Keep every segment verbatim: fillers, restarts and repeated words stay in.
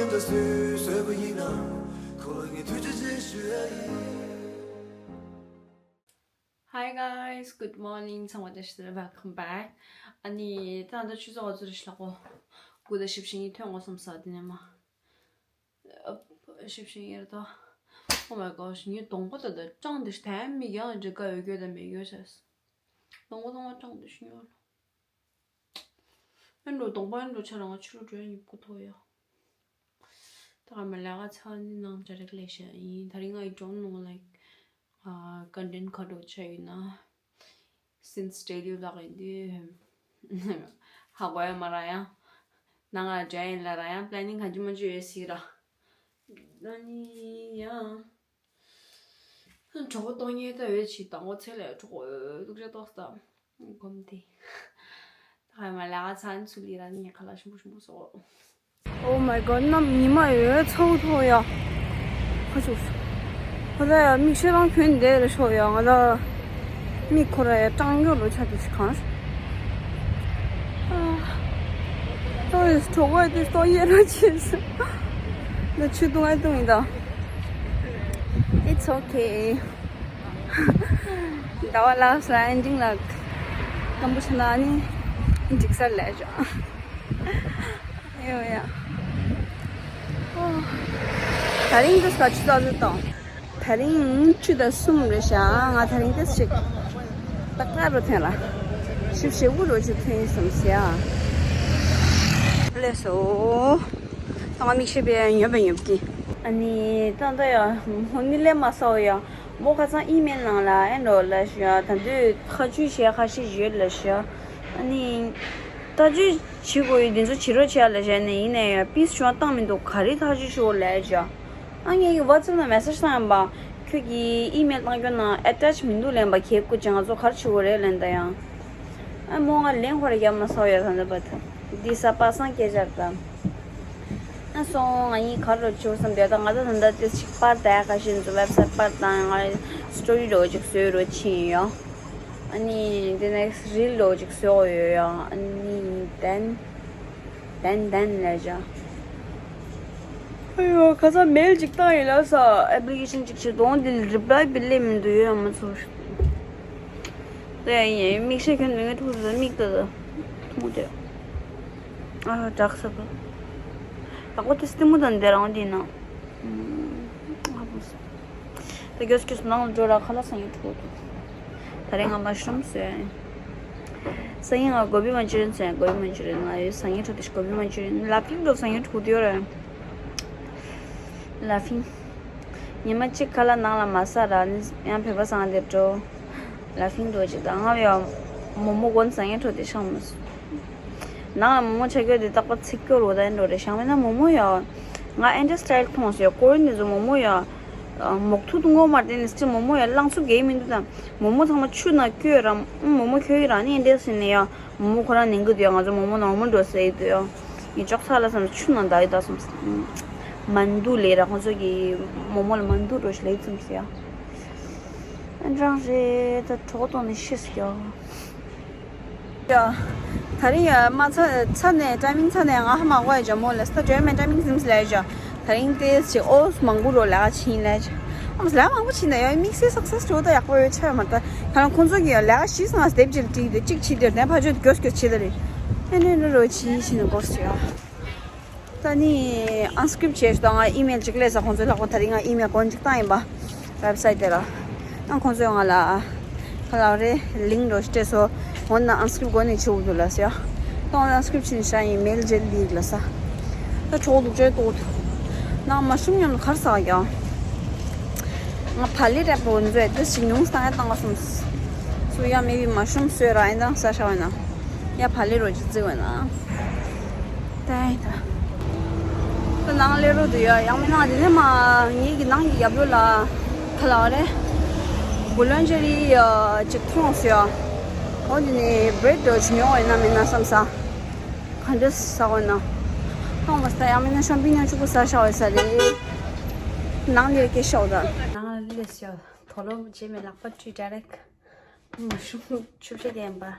ད་སུས་བཟོས་པ་ཡིན་ན། ཁོ་ལ་ངས་ཐུགས་རྗེ་ཆེ་ཞུ་ཡ་ཡིན། Hi guys, good morning. ཚང་མ་བདེ་ལེགས། Welcome back. ཨ་ནི་ད་ལྟ་ཆུ་ཚོད་ང་ཚོ་རེ་ཞིག་ལ་གོ། དགུ་དང་བཞི་བཅུ་ཞེ་གཉིས་ཐོན་དགོས་བསམ་ས་དེ་ནས་མ། བཞི་བཅུ་ཞེ་གཉིས་རེད་དོ། Oh my gosh, ངའི་གདོང་པ་ད་ལྟ་སྐྲངས་ཏེ་ཞིག་དེ་མིག་ཡང་འདྲི་དགའ་ཡོད་རྒྱུ་དང་མེད་རྒྱུ་བྱས། གདོང་པ་ཚང་མ་སྐྲངས་ཏེ་ཞིག་ཡོད། ཨེ་འགྲོ་གདོང་པ་ཨེ་འགྲོ་ཆ་རང་ང་ཕྱི་རུ་འགྲོ་ཡ་ཡིན་པོ་ཐོ་ཡ། ད་ག་མ་ལས་ཀ་ཚར་ནི་ནང་ཇ་རེག་ལས་བྱ་ཡིན། ད་རིང་I don't know, like, uh, content ཁ་འགྲོ་ཆ་ཡིན་ན། Since daily vlog ཡིན་དུས། ཧ་གོ་ཡ་མ་ར་ཡ། ནང་ང་འཇ་ཡིན་ལ་ར་ཡ་planning གང་ཅི་མ་ཅི་ཡོད་སྲིད་ར། ད་ནི་ཡ། གྲོགས་པོ་གཏོང་མཁན་ད་འོད་ཆི་དང་པོ་ཚེ་ལས་གྲོགས་པོ་འོད་སྡུག་ཅག་ཏོག་ཙམ་སྒོམ་དེ། ད་ཧ་མ་ལ་ཚ་ཚུ་ལི་ར་ནི་ཁ་ལ་ཤུམ་པོ་ཤུམ་པོ་སོ། Oh my god, ནམ་ཉི་མ་ཡོད་ཚ་བོ་ཐོག་ཡ། ཁ་ཆུག་སོ། ཁོ་ད་ཡ་མིག་ཤེལ་རང་གྱོན་བསྡད་རེ་ཤོག་ཡ། ང་ད་མིག་ཁོ་ར་ཡ་སྐྲངས་རྒྱུ་ལོ་ཆ་དུ་ཞིག་གང་། ཨ། ཏོ་ཡིས་གྲོགས་པོ་དེ་ཏོ་ཡེ་རོ་ཆེ་སོ། ད་ཆུ་བཏུང་ཨེ་བཏུང་ཡིན་ད། It's okay. ཟླ་བ་ལགས་ལ་ཨེན་ཌིང་ལ་སྐམ་པོ་ཆ་ན་ནི་འགྲིག་ས་ལས་བྱུང་། ཡོ་ཡ། ཨོ། ད་རིང་འདི་སྐད་ཆུ་ཚ་ཚ་དང་། ད་རིང་བཅུ་དང་གསུམ་རེད་ཤག་ང་ད་རིང་ཏེས་ཅིག་ཏག་ཏག་རུ་ཐོན་ལ། ཞིབ་ཞིབ་པོ་རུ་ཅིག་ཐོན་བསམ་སི་ཡ། ལས་སོ། ད་ང་མིག་ཤེས་པའི་ཉོབ་པའི་ཉོབ་ཀྱི། ཨ་ནི་ད་ད་ཡ་མོ་ནི་ལས་མ་སོ་ཡ། མོ་ཁ་སང་ཨི་མེལ་ནང་ལ་ཨེ་འགྲོ་ལ་ཤི་ཡ། ད་དུས་ཐག་གཅོད་བྱས་ཁ་ཤས་ཡོད་ལ་ཤི་ཡ། ཨ་ནི་ཐག་གཅོད་བྱེད་དགོས་ཡོད་འདི་ཚོ་བྱེད་རོགས་བྱས་ལ་བྱས་ནས་ཡིན་ནའི་ཡ་པིས་བྱུང་བ་བཏང་མི་འདུག་ག་རེ་ཐག་གཅོད་བྱེད་དགོས་ལ་ཤི་ཡ། ཨ་ངས་ཀྱི་WhatsApp་ནང་མེ་སེཇ་བཏང་ཡིན་པ། ཁྱོད་ཀྱི་ཨི་མེལ་བཏང་རྒྱུ་ནང་ཨེ་ཊེཆ་མི་འདུག་ལན་པ་གལ་སྐུ་ཅན་ང་ཚོ་ག་རེ་བྱེད་དགོས་རེད་ལན་ད་ཡང་། ཨ་མོ་ང་ལན་ཁོ་ར་རྒྱབ་མ་སོང་ཡོད་ད་འདི་པ་ད། འདི་ས་པ་སང་སྐད་ཆ་རེད་ད། ཨ་སོང་ང་ཡིན་ག་རེ་བྱེད་དགོས་བསམ་དེ་ད་ང་ད་ད་ད་དེ་ཞིག་པར་ད་ཡ་ཁ་ཤས་ཚོ་ཝེབ་སའིཊ་པར་བཏང་ང་སི་ཊོ་རི་རོ་ཅིག་བཟོས་རོ་ཕྱིན་ཡོད། ཨ་ནི་དེ་ནེག་སི་རིལ་ལོ་ཅིག་བཟོ་ཡོད་ཡ། ཨ་ནི་དེན་དེན་དེན་ལས་བྱ། ཨ་ཡོ་ཁ་སང་མེལ་ཅིག་བཏང་ཡིན་ལ་ས་ཨེབ་ལི་ཀེ་ཤན་ཅིག་བྱེད་དོན་དེ་རི་པ་ལའི་བི་ལེ་མི་འདུག་ཡོད་ཡ་མ་ཚོར། དེ་ཡིན་མིག་ཤེལ་གྱོན་ནས་ངའི་ཐུགས་སུ་མིག་ལྟ་ད་ཐུང་དེ། ཨ་དྲག་ས་ག་ལག་པ་དེ་སྟེ་མོ་དང་དེ་རང་དེ་ན། ད་གྱོས་གྱོས་ནང་ལ་འགྲོ་ར་ཁ་ལག་ཟ་ཡ་འགྲོ་འདུག་ད་རེས་ང་མ་ཤུམ་ཟོས། ཟ་ཡིན་ང་གོ་བི་མན་ཅུ་རི་ཡན་ཟོས། གོ་བི་མན་ཅུ་རི་ཡན་ང་ཡོད་ཟ་ཡིན་འགྲོ་དེ་གོ་བི་མན་ཅུ་རི་ཡན་ལ་ཕིང་འགྲོ་ཟ་ཡིན་འགྲོ་དེ་ཡོད་ར། ལ་ཕིང་། ཉི་མ་གཅིག་ཁ་ལག་ནང་ལ་མ་ཟ་ར་ནི་ཡང་བོད་པ་ཟ་འདེབས་འགྲོ། ལ་ཕིང་འགྲོ་ཅིག་དང་ང་ཡང་མོ་མོ་གོན་ཟ་ཡིན་འགྲོ་དེ་ཤང་མ་ཟ། ནང་ལ་མོ་མོ་ཆ་གྱོ་དེ་རྟག་པར་ཚིག་སྐྱོ་རུ་ད་འགྲོ་རེད་ཤང་མེད་ན་མོ་མོ་ཡ། ང་ཨེ་འདྲ་སི་ཊལ་མཐོང་ཟེར་ཀོ་རི་ཡན་དེ་ཚོ་མོ་མོ་ཡ། མོག་ཐུག་ཏུ་ངོ་མ་བསྟན་ནས་སི་ཊིལ་མོ་མོ་ཡ་རླངས་ཚུབ་གས་མི་འདུག་དང་མོ་མོ་ཚང་མ་ཆུ་ནང་བསྐྱོད་ར། མོ་མོ་ཁྱོད་ཀྱི་རང་ནི་ཨེ་འདྲ་ཟེར་ནས་ཡ། མོ་མོ་ཁོ་རང་ནན་གི་འདུག་ཡ། ང་ཚོ་མོ་མོ་ནོར་མལ་འགྲོ་ཟེར་གི་འདུག་ཡ། ངས་ཅོག་ཚ་ལ་བསམ་ཆུ་ནང་བདའ་གི་ད་བསམ། མན་དུ་ལས་ར་ཁོང་ཚོ་གི་མོ་མོ་ལ་མན་དུ་འགྲོ་ཞིག་ལས་བཙུམ་ཟེར་ཡ། ཨེ་འདྲ་རང་རེད་ད་གྲོགས་གཏོང་ནས་ཤི་ཟེར་ཡ། ཡ། ད་རིང་ཡ་མ་ཚ་ཚ་ནས་ཊའི་མིང་ཚ་ནས་ང་ཧ་མ་གོ་ཡ་ཇོ་མོ་ལ་ས་ཇོ་མེ་ཊའི་མིང་ཟིམ་ལ་ཡ་ཇོ། ད་རིང་ཏེས་ཆེ་ཨོ་མང་པོ་རོ་ལ་ཆིན་ལ་ཇོ། ཨམ་ལ་མང་པོ་ཆིན་ད་ཡ་དམིགས་བསལ་སག་སེ་སི་ཆོ་ད་ཡག་པོ་ཡོད་ཆ་ཡ་མ་ད། ད་རང་ཁོང་ཚོ་གི་ཡ་ལ་ཤི་སང་སྟེབ་ཅིག་ཏྲིག་དེ་གཅིག་ཆི་དེར་དེ་ཕ་ཇོ་གོས་གོས་ཆི་ད་རེ། ཨེ་ནེ་ནེ་རོ་ཆི་ཤི་ན་གོ་སི་ཡ། ད་ནི་ཨན་སི་ཀྲིབ་བྱས་ཤོག་ང་ཨི་མེལ་གཅིག་སླེབས་ས་ཁོང་ཚོའི་ལག་པ་ད་རིང་ང་ཨི་མེལ་གོན་གཅིག་བཏང་ཡིན་པ། ཝེབ་སའིཊ་དེ་ལ། ཨ་ཁོང་ཚོས་ང་ལ་ཁ་ལག་རེ་ལིང་རོ་སྤྲད་སོ། འོ་ན་ཨན་སི་ཀྲིབ་གོན་ནས་ཆེ་བོ་འདུག་ལ་ཟེར། ཏོང་ཨན་སི་ཀྲིབ་ཕྱིན་ཤ་ཡིན་མེལ་ཇེལ་ལིག་ལ་ས། ད་གྲོགས་འདུག་ཅེས་ལྟོགས་འདུག་ནང་མ་ཤུམ་ཉམས་ལ་གར་ཟག་ཀྱང་། ང་བ་ལི་རེད་པོ་འཛོད་དེ་ཞིག་ཉུང་སྟངས་ཡ་བཏང་བ་སོང་། སུ་ཡ་མེ་བི་མ་ཤུམ་སོས་ར་ཨེ་འདང་ས་ཤ་བ་ན། ཡ་བ་ལི་རོ་ཅིག་བརྩི་བ་ན། ད་ཡིན་ད། ད་ནང་ལས་རོ་དུ་ཡ་ཡང་མི་ནང་དེ་ནས་མ་ངེད་ཀྱི་ནང་གི་རྒྱབ་ལོ་ལ་ཁ་ལག་རེད། བུ་ལོན་ཇེ་རི་ཡ་ཅིག་མཐོང་སོ་ཡ། འོ་དེ་ནས་བྲེད་རོ་ཅིག་ཉོ་བ་ཡིན་ན་མིན་ན་བསམ་ས། ག་འདྲ་ཟ་བ་ན། མཐོང་བ་ས་ཡང་མིན་ན་ཤོམ་པི་ཉོ་ཆུ་བུ་ཟ་ཤ་བ་ས་རེད། ནང་ལས་སྐྱེ་ཤོག་ད། ནང་ལས་ཤོག་དོ་ལོ་རྗེས་མའི་ལག་པ་བཀྲུས་ཌའི་རེག་མ་ཤུམ་ཆུ་བྱ་རྒན་པ།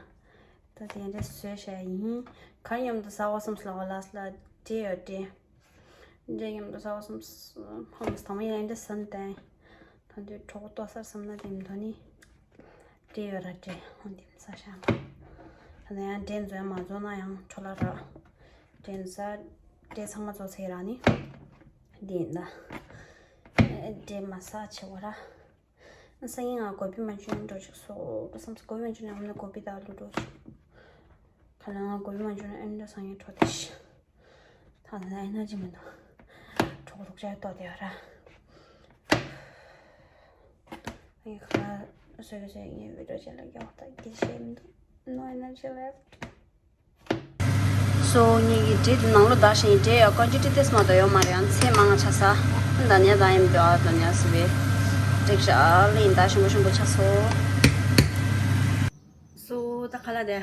ད་དེ་འདྲ་བཟོས་བྱས་ཡིན། གར་མཉམ་དུ་ཟ་བ་བསམ་སོང་ལ་ལ་ལ་སྤྲད་ཡོད་སྤྲད། འབྲས་མཉམ་དུ་ཟ་བ་བསམ། ཧམ་དང་མ་ཡང་འདྲ་བསམ་སྟེ། ད་དུང་གྲོགས་པོ་ལྟོགས་ས་བསམ་ན་དེ་མི་འདུག་ནི། འབྲས་ཡོད་ར་འབྲས་ཧོན་དེ་མི་ཟ་ཤ། ད་ནང་ཡང་འབྲས་འཛོལ་མ་འཛོལ་ན་ཡང་འཕྲོ་བརླག་ར། འབྲས་ཟ། འབྲས་ཚང་མ་འཛོལ་ཚེ་ར་ནི། འདི་ཡིན་ད། འབྲས་མ་ཟ་ཆེ་བ་ར། སང་ཉིན་ང་གོ་བི་མན་ཅུ་རི་ཡན་འགྲོ་ཅིག་སོ་བསམ་སོ། གོ་བི་མན་ཅུ་རི་ཡན་ཡང་ན་གོ་བི་དང་ཨ་ལུ་འགྲོ་ཅིག་ཁ་ལ་ང་གོ་བི་མན་ཅུ་རི་ཡན་ཨེ་འདྲ་སང་ཉིན་འགྲོ་དེ་ཤི། ད་ལྟ་ཨེ་ནར་ཇི་མི་འདུག་གྲོགས་རོགས་བྱས་ཏོ་དེ་ར། ཨེ་ཁ་སོ་སོ་ངའི་བི་ཌིའོ་ཅན་ལ་རྒྱག་ད་གི་ཤེས་མི་འདུག No energy left. སོ་ངེད་ཀྱི་འབྲས་དེ་ནང་ལོ་ཟླ་ཞིང་འབྲས་ཡ་ཀོན་ཊི་ཊི་ཏེས་མ་གཏོགས་ཡོད་མ་རེད། ཡང་ཚད་མང་ཆ་ས། ད་ནས་ད་ཡིན་འདྲ་ད་ནས་སི་བེ། ཀྲིག་ཤ་ལིན་ད་ཞིམ་པོ་ཞིམ་པོ་ཆ་སོ། སོ་ད་ཁ་ལ་དེ།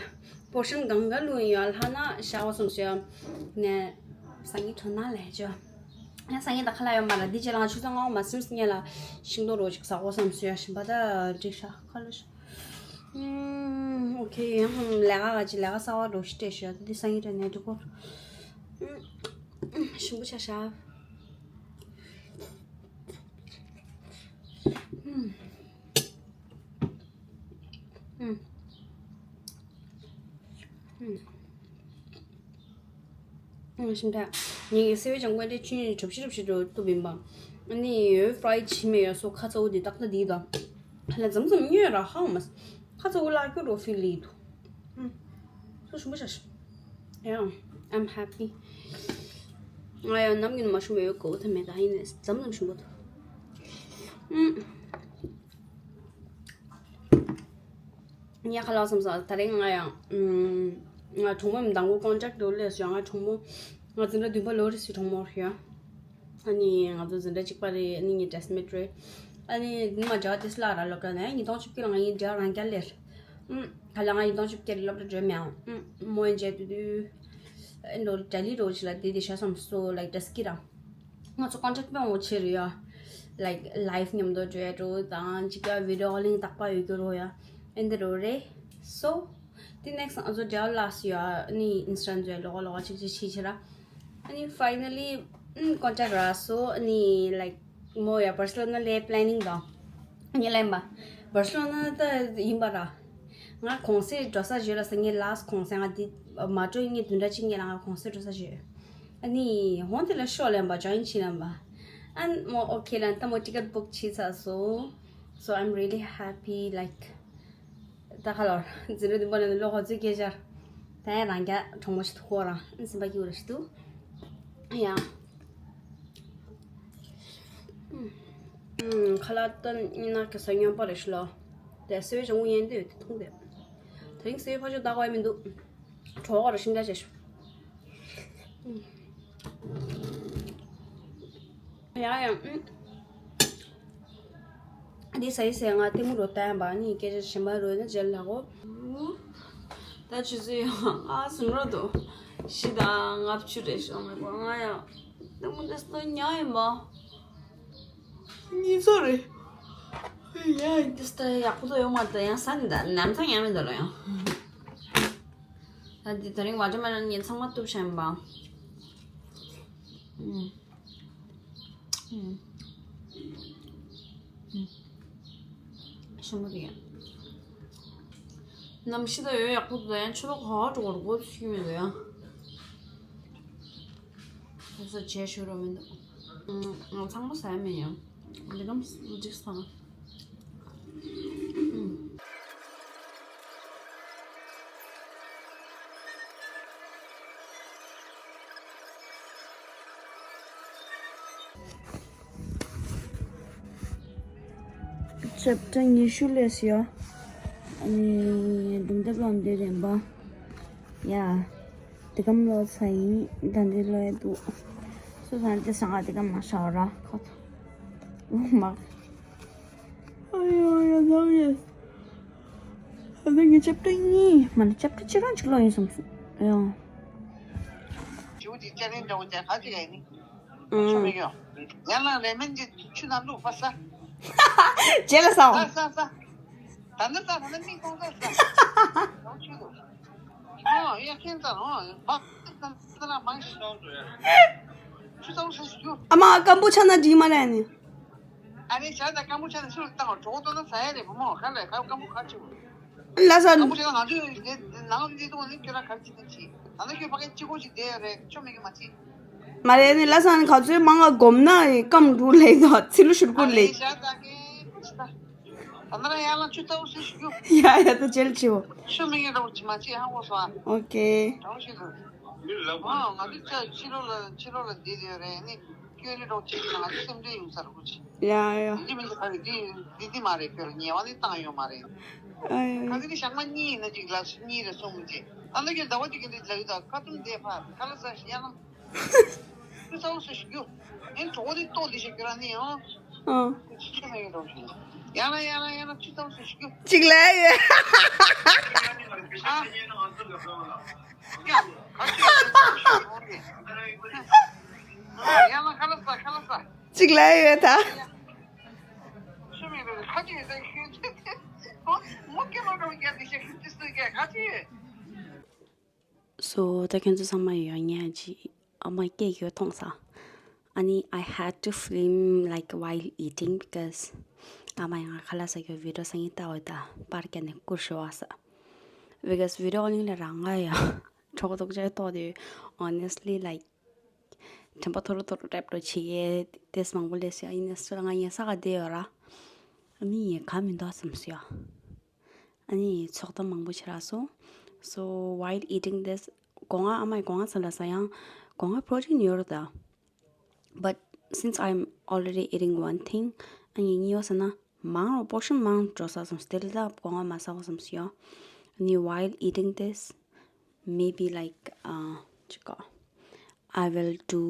པོར་ཤན་གང་ག་ལུ་ཡོད་ལྷ་ན་ཤ་བ་སོང་ཤོ། ནས་སང་ཉིན་ཁྲོ་ན་ལས་ཅོ། ཡང་སང་ཉིན་ད་ཁ་ལ་ཡོད་མ་ར་འདི་རྗེས་ལ་ང་ཆུ་ཚོད་ལྔ་བ་མ་སིམ་སི་ཉལ་ལ་ཤིང་ཏོག་རོ་ཅིག་ཟ་གོ་བསམ་སོ་ཡ་ཞིམ་པ་ད་ཀྲིག་ཤ་ཁ་ལོ་ཤ། ཨུམ། ཨོ་ཁེ། ཡང་ལས་ཀ་ག་ཅི་ལས་ཀ་གསར་བ་འགྲོ་ཤི་སྤྲད་ཤོད་ཡ། འདི་སང་ཉིན་དྲན་ནས་འགྲིག་གོ། ཨུམ། ཞིམ་པོ་ཆ་ཤ། ཨུམ། ཨུམ། ཨུམ། ཨང་ཞིམ་ད། ངེད་ཀྱི་སེ་བའི་ལྗང་ཁུ་དེ་ཆུ་ནས་གྲུབ་ཤི་གྲུབ་ཤི་འགྲོ་ཐུབ་ཡིན་པ། ཨ་ནི་ཡོད་ཕ་རའི་ཆི་མེད་ཡོད་སོ་ཁ་ཚ་བོ་དེ་ཏག་ཏག་དེ་དང་། ཧ་ལ་འཛམ་འཛམ་ཉོས་ར་ཧ་མ། ཁ་ཚ་བོ་ལ་སྐྱོ་རོ་ཕིལ་ལི་དུ། ཨང་། སོ་ཞིམ་པོ་ཤ་ཤ། Yeah, I'm happy. ང་ཡང་ནམ་རྒྱུན་མ་ཞིམ་པོ་ཡོད་གོ་ཐ་མེད་ད་ཡིན་ནས་འཛམ་འཛམ་ཞིམ་པོ་དུ། ཨང་། ཉག་ཁ་ལག་བསམ་ས་ད་རེས་ང་ཡང་ང་གྲོགས་མོ་མདང་དགོང་ཀོན་ཊེག་ཏུ་སླེབས་སོང་། ང་གྲོགས་མོ་ང་འཛིན་གྲྭ་བདུན་པ་ལོ་རེ་སི་གྲོགས་མོ་རེད་ཡ། ཨ་ནི་ང་ཚོ་འཛིན་གྲྭ་གཅིག་པ་རེད། ཨ་ནི་ངའི་ཌེ་སི་མེ་ཊི་རེད། ཨ་ནི་འདི་མ་འདྲ་བ་དེ་སླ་ར་སློབ་གྲྭ་ནས་ཉིས་སྟོང་བཅུ་བརྒྱད་ལ་ང་ཡིན་འདྲ་རང་རྒྱ་ལེར། ཨུམ། ད་ལ་ང་ཉིས་སྟོང་བཅུ་བརྒྱད་ལ་སློབ་གྲྭ་འགྲོ་མེད་ཨང་། ཨུམ། མོ་ཡིན་རྗེས་དུས་དུས་ཨེ་འགྲོ་ཏྲ་ལི་འགྲོ་ཅི་ལ་དེ་དེ་ཤ་སམ་སོ་ལའིག་ཏྲ་སི་ཀི་རང་། ང་ཚོ་ཀོན་ཊེག་སྤེལ་འོང་ཆེ་རེད་ཡ། ལའིག་ལའིབ་མཉམ་དུ་འགྲོ་ཡ་འགྲོ་དང་གཅིག་ཀ་བི་ཌིའོ་ཀོ་ལིང་དག་པ་ཡོད་རྒྱུ་རོ་ཡ། ཨེ་འདི་རོ་རེད། སོ། དེ་ནེག་སི་ང་ཚོ་འབྲེལ་བ་ལགས་སུ་ཡ་ནི་ཨིན་སི་ཊ་འཛོལ་ལོག་ལོག་ཅིག་ཅིག་ཕྱིས་ཕྱིས་ར། ཨ་ནི་ཕའི་ནལ་ལི་ཀོན་ཊེག་རག་སོ། ཨ་ནི་ལའིག་མོ་ཡ་བར་སི་ལོ་ན་ལའི་པི་ལེ་ནིང་དང་། ངས་ལན་པ། བར་སི་ལོ་ན་ད་ཡིན་པ་ར། ང་གོང་སེ་འགྲོ་ས་བརྗོད་ལ་ས་ངའི་ལཱ་སི་གོང་སེ་ང་འདི་མ་འགྲོ་ངའི་བདུན་ཕྲག་གཅིག་ངས་ལ་ང་གོང་སེ་འགྲོ་ས་བརྗོད། ཨ་ནི་ཧོན་དེ་ལ་ཤོག་ལན་པ་ཇོ་ཡིན་ཕྱིན་ལན་པ། ཨན་མོ་ཨོ་ཁེ་ལན་ད་མོ་ཊི་ཀེ་ཊི་བུག་བྱས་ཚར་སོ། So I'm really happy, like. ད་ཁ་ལོར་འཛིན་གྲྭ་བདུན་པ་ནས་ལོ་ཧོ་ཙི་སྐད་ཆར། ད་ཡང་རང་རྒྱ་གྲོང་མོ་ཞིག་ཏུ་ཧོ་རང་སེམས་པ་སྐྱིད་པོ་ར་ཞིག་ཏུ། ཡང་། ཁ་ལག་ཏན་ཉིན་ནག་གི་ས་སྙོམས་པ་རེ་ཞུ་ལོ། དེ་སེ་བའི་ཞང་བོ་ཡན་དེ་ཐུང་དེ། དེ་རིང་སེ་བའི་ཕ་ཆོ་ད་གོ་ཡ་མི་འདུག་གྲོགས་ར་ཤིང་རྟ་བྱས་ཞུ། ཡང་ཡང་། འདི་ཟ་ཡི་ཟེར་ང་ལྟད་མོ་རོ་ལྟ་ཡང་པ་ནི་སྐད་ཆ་ཞིམ་པ་རོ་ན་རྗེས་ལ་གོ། ད་ཆུ་ཚོད་ཡང་ང་སུན་རོ་དོ། བཞི་དང་ལྔ་བཅུ་རེ་ཤོག་མེད་པ་ང་ཡང་ལྟད་མོ་འདི་སུ་ཉག་ཡིན་པ། གཉིས་ཚོ་རེ། ཡང་འདི་སྟ་ཡག་པོ་དོ་ཡོང་མ་ད་ཡང་ས་ནི་ད་ནམ་ཐང་ཡང་མི་འདུག་ལ་ཡང་། ད་འདི་དེ་རིང་བ་ཏྲ་མེ་ལོན་ངས་ཚང་མ་གཏུབ་བཞག་ཡིན་པ། ཨུམ། ཨུམ། ཨུམ། ཞིམ་པོ་འདུག་ཡ། གནམ་གཤིས་ད་ཡོད་ཡག་པོ་འདུག་ད་ཡང་ཆུ་ལོག་ག་འགྲོ་གི་འདུག་གོ་ཚུགས་ཀྱི་མི་འདུག་ཡ། སོ་སོ་བྱས་ཤོར་རོགས་མི་འདུག་ཨུམ། ང་ཚང་མ་ཟ་ཡ་མེད་ཡ། འདི་གམ་འཇིགས་སོང་། ཅེབ་ཊར་ཉི་ཤུ་ལས་ཡོད། ཨ་ནི་སྒྲུང་དེབ་ལམ་འདི་རན་པ། ཡ། དེ་གམ་ལོ་ཚ་ཡིན་ད་འདི་ལོ་ཡ་འདུག་སུ་ཚང་དེ་སང་ང་དེ་གམ་མ་ཤ་བ་ར་ཁ་ཐོ། ཨོ་མ། ཨ་ཡོ་ཡ་ནམ་ཡ། ཨ་ནི་ངས་ཅེབ་ཊར་གཉིས་མ་ནི་ཅེབ་ཊར་གཅིག་རང་གཅིག་ལོ་ཡིན་བསམ་སོང་། ཨ་ཡོ། ཇོ་ཇི་ཅ་ལེན་འདྲ་བོ་ཅན་ག་ཅིག་ཡིན། ཆུ་མི་ཡོང་། ཡང་ན་རེ་མན་གྱི་ཆུ་ནང་བླུགས་པ་ས། རྗེས་ལ་ཟ་འོ། ས་ས་ས། ད་ནི་ད་ད་ནི་མིག་གཏོང་ས་ས། ཆུ་དུ། ཨོ་ཡ་ཁེན་ཙ་ཨོ་བག་ཙ་ཙ་ན་མང་ཞིག་གཏོང་དུ་ཡ། ཆུ་ཚ་བོ་ཟ་ཞིག་རྒྱུ། ཨ་མ་སྐམ་པོ་ཆགས་ན་འགྲིག་མ་རེད་ནི། ཨ་ནི་བྱ་དང་སྐམ་པོ་ཆགས་ན་ཆུ་ལ་བཏང་བ་གྲོགས་གཏོང་ན་ཟ་ཡ་རེད་བུ་མོ། ག་ལ་ག་སྐམ་པོ་ག་ཆུ། ལ་ས། སྐམ་པོ་ཆགས་ན་ང་ཚོས་འདི་ནང་འདི་གཏོང་ནི་ཁྱོད་རང་ག་རེ་བྱེད་ཀྱི་ཅི། ད་ནི་ཁྱོད་ཕ་གི་གཅིག་པོ་ཅིག་བསྡད་ཡོད་རེད། ཆོ་མེད་གི་མ་བྱེད། མ་རེད་ནི། ལ་ས་ནི་ག་ཚོད་མང་ང་སྒོམ་ན་སྐམ་འགྲོ་ལེ་དོ། ཚི་ལུ་ཤུར་ཀུ་ལེ། ཨ་ནི་བྱ་དང་གི་ད་ནི་རང་ཡར་ལངས་ཆུ་ཚ་བོ་ཟ་ཞིག་རྒྱུ། ཡ་ཡ་ད་ཇེལ་ཆེ་བོ། ཆུ་མི་ངན་འདྲ་བོ་ཅིག་མ་བྱེད་ཧ་གོ་སོང་ཨ། ཨོ་ཀེ། འདྲ་བོ་ཞིག་འདུག་ཨ་ང་ཚོ་ཕྱི་ཕྱི་ལོགས་ལ་ཕྱི་ལོགས་ལ་བསྡད་ཡོད་རེད་ནི། ཁྱོད་ནི་འདྲ་བོ་ཅིག་ང་ཚོ་སེམས་ཁྲལ་ཡོང་ས་རེད་གོ་ཅི། ཡ་ཡ། འདི་མི་འདི་ཕ་གི་འདི་འདི་འདི་མ་རེད། ཁྱོད་ལ་ཉེས་པ་ནི་བཏང་ཡོད་མ་རེད། ཨ་ཡ། ཕ་གི་འདི་ཞག་མ་གཉིས་ཡིན་ན་ཅིག་ལ་གཉིས་རེ་གསུངས་མི་བྱེད། ད་ལྟ་ཁྱོད་ཟླ་བ་གཅིག་གི་འདི་ལ་ཡོད་ད་ཁ་ཐུམ་བསྡད་ཕ་ཁ་ལ་ས་ཞིག་ཡ་ན། ཁྱོད་ཚ་བོ་ཟ་ཞིག་རྒྱུ། ངས་གྲོགས་པོ་འདི་ལྟོགས་འདི་ཞིག་ཁྱོད་རང་ནི་ཡང་། ཨང་། ཁྱོད་ཆི་ཆི་མ་ཡིན་རོགས་ཞིག་ཡང་ན་ཡང་ན་ཡང་ན་ཆུ་ཚ་བོ་ཟ་ཞིག་རྒྱུ། གཅིག་ལས་ཡོད། ཨ། ཡ། ག་ཚོད་ཡོད་ད་ཞིག་རོགས་ནི། ཡང་ན་ཁ་ལ་ས་ཁ་ལ་ས། གཅིག་ལས་ཡོད་ད། ཆི་མི་རོགས་ཁ་ཅིག་ཡོད་ད་ཁྱོད་ཚོ། མོ་སྐྱེ་མ་འགྲོ་རྒྱ་འདི་ཞིག་ཁྱོད་ཚོ་སྐྱེ་ག་ཚོད་ཡོད། So ད་ཁྱོད་ཚོ་ཚང་མ་ཡོད་ཉན་ཅི། ཨ་མ་སྐད་ཡོད་མཐོང་ས། ཨ་ནི་I had to film like while eating because ཨ་མ་ཡང་ཁ་ལག་ཟ་རྒྱུ་བི་ཌི་ཡོ་བཟོ་ཡིན་ལྟ་འོ་ད་པར་རྒྱག་ནས་བསྐུར་ཤོག་ཨ་ས། Because བི་ཌི་ཡོ་གླིང་ལ་རང་ང་ཡང་གྲོགས་རྡོག་ཅག་ཏོག་དེ་honestly like དྲན་པ་ཐོར་ཐོར་རེབ་འགྲོ་བྱེད་ཡས་ཏེས་མང་པོ་ལས་སོ་ཡིན་ནས་སོ་ང་ཡིན་ས་ག་བསྡད་ཡོད་ར། ཨ་ནི་ཡིན་ག་མི་འདུག་བསམ་སོ་ཡ། ཨ་ནི་ཚོགས་གཏམ་མང་པོ་བྱེད་རག་སོང་། So while eating this སྒོ་ང་ཨ་མའི་སྒོ་ང་ཚ་ལ་ས་ཡང་སྒོ་ང་པྲོ་ཊིན་ཡོད་རེད་ད། But since I'm already eating one thing ཨ་ནི་གཉིས་པ་ས་ན་མང་རོ་པོར་ཤན་མང་འགྲོ་ས་སོང་སྟེ་ལ་ད་སྒོ་ང་མ་ས་བ་བསམ་སོ་ཡ། ཨ་ནི་while eating this maybe like uh ཅི་ག I will do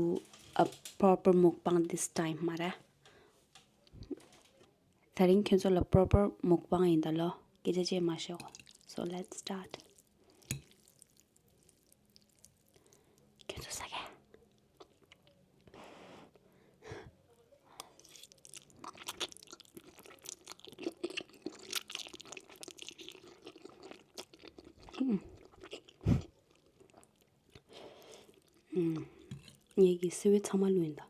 a proper mukbang this time མ་རེད། ད་རིང་ཁྱོད་ཚོ་ལ་པྲོ་པར་མུག་པང་ཡིན་ད་ལོ། སྐད་ཆ་ཅིག་མ་ཤོད། So let's start. ཁྱོད་ཚོ་ཟ་གས། ངེད་ཀྱི་སི་ཝི་ཚང་མ་ལོས་ཡིན་ད།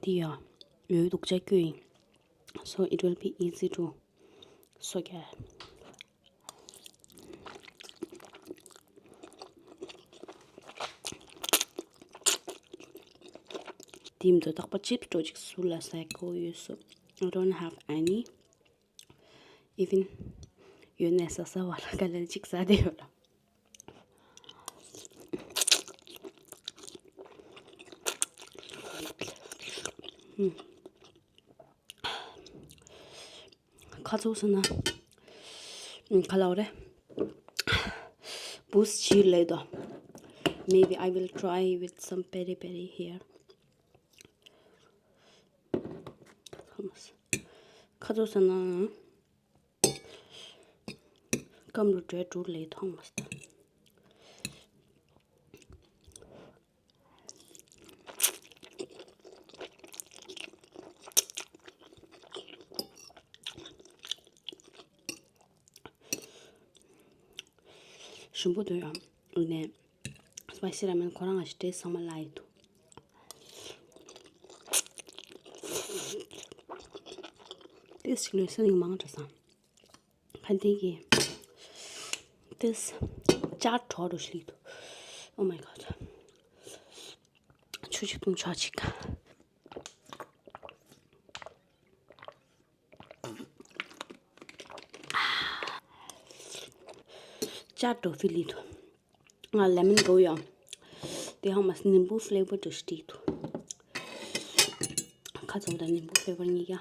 འདི་ཡ་ཡོད་དུག་ཅ་སྐྱུ་ཡིན། So it will be easy to སོ་རྒྱ། དེའི་མདོ་རྟག་པ་ཅིབ་སྤྲོ་ཅིག་སུ་ལ་ཟ་གོ་ཡོད་སོ། I don't have any. Even ཡོད་ནས་ཟ་ས་བ་ལ་ག་ལ་ཅིག་ཟ་དེ་ཡོད་ལ། ཁ་ཚུགས་སོང་ན། ཁ་ལག་རེད། Boost ཅིག་ལས་དོ། Maybe I will try with some peri peri here. ཁ་ཚུགས་སོང་ན། སྐམ་རུ་འདྲེ་དྲུག་ལས་མཐོང་མ་སྟེ། ཞིམ་པོ་འདུག་ཡ། ཨ་ནི་སི་པའི་སི་ར་མེན་ཁོ་རང་ང་ཞིག་ཏེས་ཚང་མ་ལ་ཡི་འདུག་ཏེས་ཞིག་ལོས་སེ་ནིང་མང་དྲགས་སང་། ཁ་འདི་གི་ཏེས་ཅར་གྲོགས་རུ་ཞིག་འདུག Oh my god. ཆུ་ཆུ་བཏུང་ཆོག་ཅིག་ཅར་འགྲོ་ཕི་ལི་དུ། ང་ལེ་མོན་འགྲོ་ཡོང་། དེ་ཧ་མ་སི་ནིམ་བུ་ཕི་ལེ་བར་དུ་སྟི་དུ། ཁ་ཚོ་དང་ནིམ་བུ་ཕི་ལེ་བར་གཉིས་ཀ་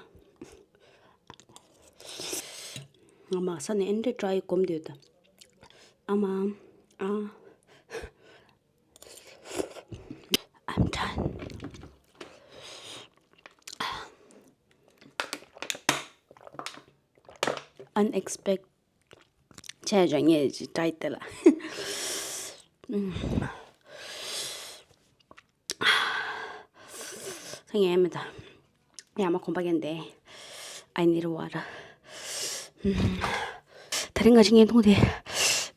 ང་མ་ས་ནས་ཨེན་ཏྲི་ཊ་རའི་གོམ་དུས་དང་། ཨ་མ། ཨ། I'm done. Unexpected. ཆད་ཅོ་ངས་ཅི་ཏྲའི་དེ་ལ། ཨུམ། ངས་མེད་ད། ཡ་མ་གོམ་པ་གན་དེ། I need water. ད་རིང་ང་ཅི་ངན་ཐུང་དེ།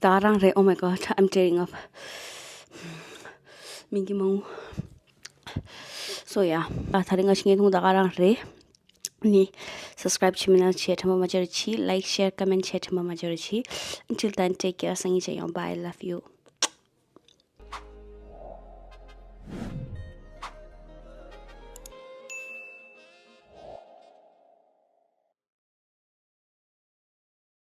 ད་རང་རེད། Oh my god, I'm tearing up. མིན་གྱི་མང་། So yeah, ད་རིང་ང་ཅི་ངན་ཐུང་ད་ག་རང་རེད། ནི་subscribe བྱེད་མི་ན་བྱེད། ཁྲམ་པ་མ་བྱེད་ར་བྱེད། Like, share, comment བྱེད། ཁྲམ་པ་མ་བྱེད་ར་བྱེད། Until then, take care. སང་ཉིན་མཇལ་ཡོང་། Bye, love you.